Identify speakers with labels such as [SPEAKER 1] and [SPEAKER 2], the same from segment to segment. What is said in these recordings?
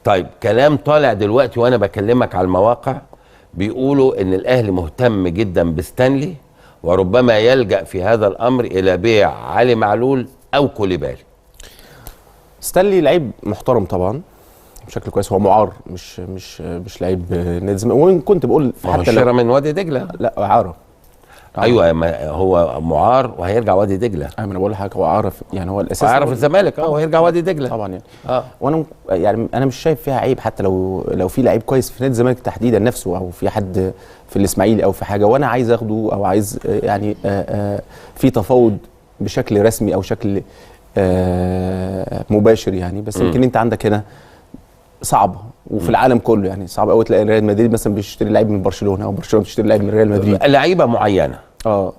[SPEAKER 1] طيب كلام طالع دلوقتي وانا بكلمك على المواقع بيقولوا ان الاهلي مهتم جدا بستانلي، وربما يلجأ في هذا الامر الى بيع علي معلول او كوليبالي.
[SPEAKER 2] ستانلي لعيب محترم طبعا بشكل كويس، هو معار مش لعيب نادي الزمالك، وان كنت بقول
[SPEAKER 1] حتى لو من وادي دجله.
[SPEAKER 2] لا اعاره.
[SPEAKER 1] ايوه ما هو معار وهيرجع وادي دجله.
[SPEAKER 2] ايوه انا بقول لحضرتك هو عارف، يعني هو الاساس
[SPEAKER 1] عارف الزمالك وهيرجع وادي دجله
[SPEAKER 2] طبعا يعني. وانا يعني انا مش شايف فيها عيب، حتى لو في لعيب كويس في نادي الزمالك تحديدا نفسه، او في حد في الاسماعيلي او في حاجة وانا عايز اخده او عايز يعني في تفاوض بشكل رسمي او شكل مباشر يعني. بس يمكن انت عندك هنا صعبة، وفي العالم كله يعني صعب قوي تلاقي ريال مدريد مثلا بيشتري لعيب من برشلونة، او برشلونة بتشتري لعيب من ريال مدريد،
[SPEAKER 1] لعيبة معينة.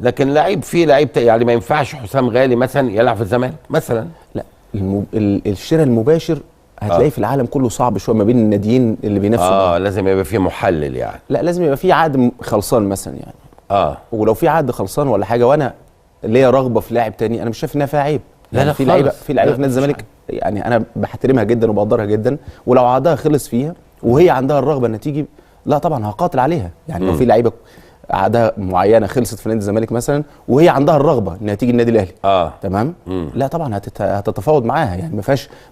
[SPEAKER 1] لكن لعيب في لعيب يعني ما ينفعش حسام غالي مثلا يلعب في الزمالك مثلا.
[SPEAKER 2] لا الشراء المباشر هتلاقيه في العالم كله صعب شوية ما بين الناديين اللي بينافسوا.
[SPEAKER 1] لازم يبقى فيه محلل يعني.
[SPEAKER 2] لا لازم يبقى فيه عقد خلصان مثلا يعني. ولو في عقد خلصان ولا حاجة وانا ليا رغبة في لاعب تاني، انا مش شايف انها فيها عيب.
[SPEAKER 1] لا لا
[SPEAKER 2] في لعيبة في لعيبة في نادي الزمالك يعني انا بحترمها جدا وبقدرها جدا، ولو عقدها خلص فيها وهي عندها الرغبة انها تيجي، لا طبعا هقاتل عليها يعني. لو في لعيبة عقدها معينة خلصت في نادي الزمالك مثلا وهي عندها الرغبة انها تيجي النادي الاهلي، تمام، لا طبعا هتتفاوض معاها يعني.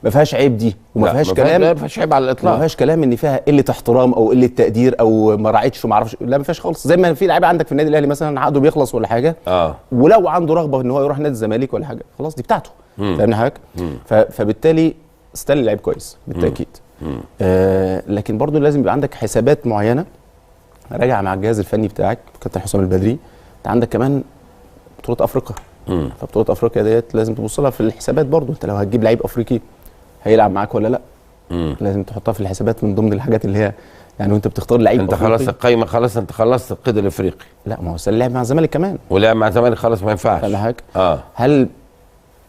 [SPEAKER 2] ما فيهاش عيب دي، وما فيهاش كلام،
[SPEAKER 1] ما فيهاش عيب على الاطلاق،
[SPEAKER 2] ما فيهاش كلام ان فيها قلة احترام او قلة تقدير او ما راعتش وما اعرفش، لا ما فيهاش خالص. زي ما في لعيبة عندك في النادي الاهلي مثلا عقده بيخلص ولا حاجة، ولو عنده رغبة ان هو يروح نادي الزمالك ولا حاجة، خلاص دي بتاعته. فاهمني حضرتك؟ فبالتالي ستانلي لعيب كويس بالتاكيد، لكن برضو لازم يبقى عندك حسابات معينة راجع مع الجهاز الفني بتاعك كابتن حسام البدري. انت عندك كمان بطوله افريقيا، فبطوله افريقيا ديت لازم تبص لها في الحسابات برضو. انت لو هتجيب لعيب افريقي هيلعب معاك ولا لا؟ لازم تحطها في الحسابات من ضمن الحاجات اللي هي يعني وانت بتختار لعيب
[SPEAKER 1] انت
[SPEAKER 2] افريقي.
[SPEAKER 1] خلاص القايمة، خلاص انت خلصت القيد الافريقي.
[SPEAKER 2] لا ما هو لعب مع الزمالك كمان،
[SPEAKER 1] ولعب مع الزمالك خلاص ما ينفعش.
[SPEAKER 2] هل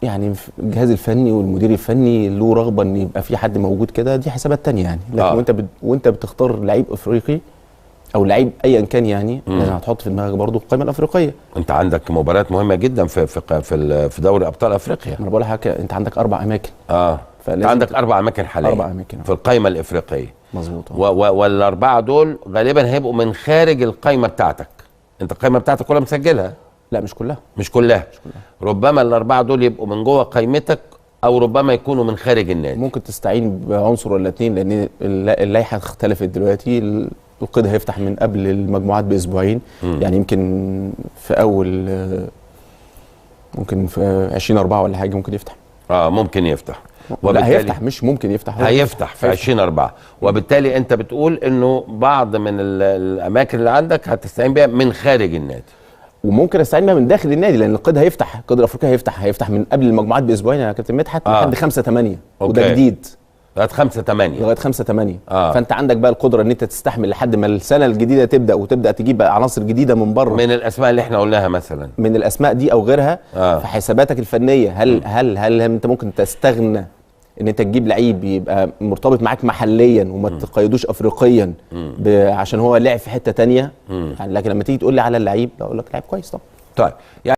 [SPEAKER 2] يعني الجهاز الفني والمدير الفني له رغبة ان يبقى في حد موجود كده؟ دي حسابات ثانية يعني. لكن وانت بتختار لعيب افريقي او لعيب ايا كان يعني، لازم هتحط في دماغك برضو القائمة الافريقية.
[SPEAKER 1] انت عندك مباريات مهمة جدا في في في, في دوري ابطال افريقيا.
[SPEAKER 2] انا بقول لحضرتك انت عندك 4 اماكن.
[SPEAKER 1] انت عندك 4 اماكن حاليا،
[SPEAKER 2] 4 اماكن
[SPEAKER 1] في القائمة الافريقية.
[SPEAKER 2] مظبوط.
[SPEAKER 1] والاربعة دول غالبا هيبقوا من خارج القائمة بتاعتك. انت القائمة بتاعتك كلها مسجلها؟
[SPEAKER 2] لا مش كلها،
[SPEAKER 1] مش كلها. ربما الاربعة دول يبقوا من جوه قائمتك، او ربما يكونوا من خارج النادي.
[SPEAKER 2] ممكن تستعين بعنصر ولا اتنين، لان اللائحة اختلفت دلوقتي. القيد هيفتح من قبل المجموعات باسبوعين، يعني يمكن في اول، ممكن في 20/4 ولا حاجة ممكن يفتح.
[SPEAKER 1] ممكن يفتح.
[SPEAKER 2] لا هيفتح، مش ممكن يفتح،
[SPEAKER 1] هيفتح في 20/4. وبالتالي انت بتقول انه بعض من الاماكن اللي عندك هتستعين بيها من خارج النادي،
[SPEAKER 2] وممكن استعين بيها من داخل النادي، لان القيد هيفتح، القيد الافريقي هيفتح من قبل المجموعات باسبوعين يا كابتن مدحت، لحد 5/8، وده جديد
[SPEAKER 1] لغاية 5/8،
[SPEAKER 2] لغاية 5/8. فانت عندك بقى القدرة ان انت تستحمل لحد ما السنة الجديدة تبدا، وتبدا تجيب بقى عناصر جديدة من بره،
[SPEAKER 1] من الاسماء اللي احنا قلناها مثلا،
[SPEAKER 2] من الاسماء دي او غيرها. في حساباتك الفنية هل هل هل انت ممكن تستغنى ان انت تجيب لعيب يبقى مرتبط معاك محليا وما تقيدوش افريقيا عشان هو لعب في حتة ثانية؟ يعني لكن لما تيجي تقول لي على اللعيب اقول لك لعيب كويس طبعا.
[SPEAKER 1] طيب يعني